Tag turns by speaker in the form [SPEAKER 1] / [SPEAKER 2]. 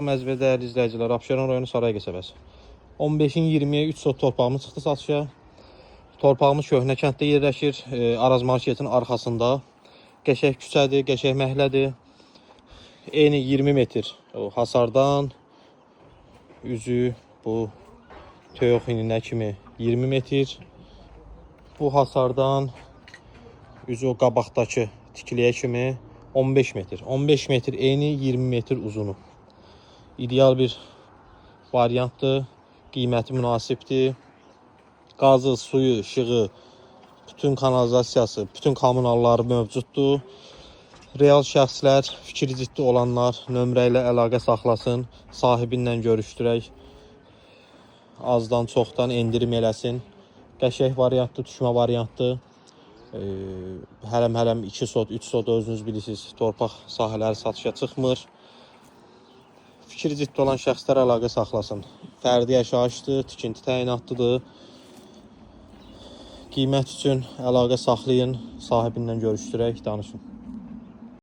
[SPEAKER 1] Əziz və dəyərli izləyicilər, Abşeron rayonu Saray qəsəbəsi. 15-in 20-yə 3 sot torpağımız çıxdı satışa. Torpağımız köhnə kənddə yerləşir, Araz marketin arxasında. Qəşəng küçədir, qəşəng məhəllədir. Eyni 20 metr o hasardan üzü bu toyuq ininə kimi 20 metr. Bu hasardan üzü o qabaqdakı tikiliyə kimi 15 metr. 15 metr eyni, 20 metr uzunu. İdeal bir variantdır. Qiyməti münasibdir. Qazı, suyu, işığı, bütün kanalizasiyası, bütün kommunalları mövcuddur. Real şəxslər, fikri ciddi olanlar nömrə ilə əlaqə saxlasın, sahibi ilə görüşdürək. Azdan çoxdan endirim eləsin. Qəşəng variantdır, düşmə variantdır. Hələm-hələm 2 sot, 3 sot özünüz bilirsiniz, torpaq sahələri satışa çıxmır. Fikri ciddi olan şəxslər əlaqə saxlasın. Fərdi yaşayışdır, tikinti təyinatlıdır. Qiymət üçün əlaqə saxlayın, sahibi ilə görüşdürək, danışın.